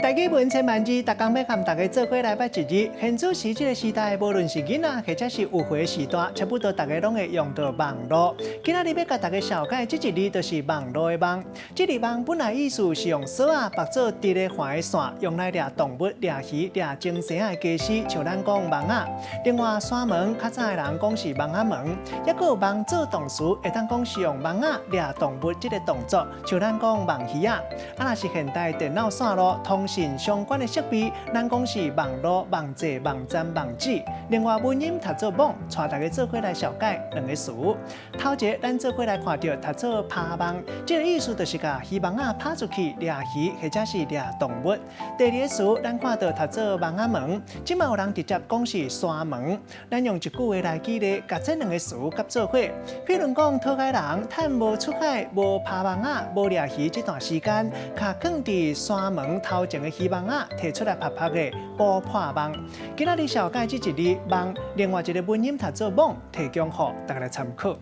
台語文千萬字，逐工欲佮大家做伙來捌一字。現此時這个時代，無論是囡仔或者是有歲序大，差不多逐家攏會用著網路。今仔日欲共大家紹介這一字，就是網路的網。這字網本來意思是用索仔縛做直的橫的線，用來掠動物、掠魚、掠精生仔的家私，像咱講網仔。另外，山門較早的人講是網仔門，抑閣有網做動詞，會當講是用網仔掠動物這个動作，像咱講網魚仔。啊，若是現代電腦線路通訊相關的設備，咱講是網路、網際、網站、網址。另外，文音讀做網，帶大家做伙來紹介兩个詞。頭一个，咱做伙來看著讀做拋網，這个意思就是共漁網仔拋出去掠魚或者是掠動物。第二个詞，咱看著讀做網仔門，這馬有人直接講是山門。咱用一句話來舉例，共這兩个詞夾做伙。譬如講，討海人趁無出海、無拋網仔、無掠魚這段時間，共囥佇山門頭前的漁網仔提出來曝曝的補破網。今仔日紹介這一字網，另外一个文音讀做網，提供予大家來參考。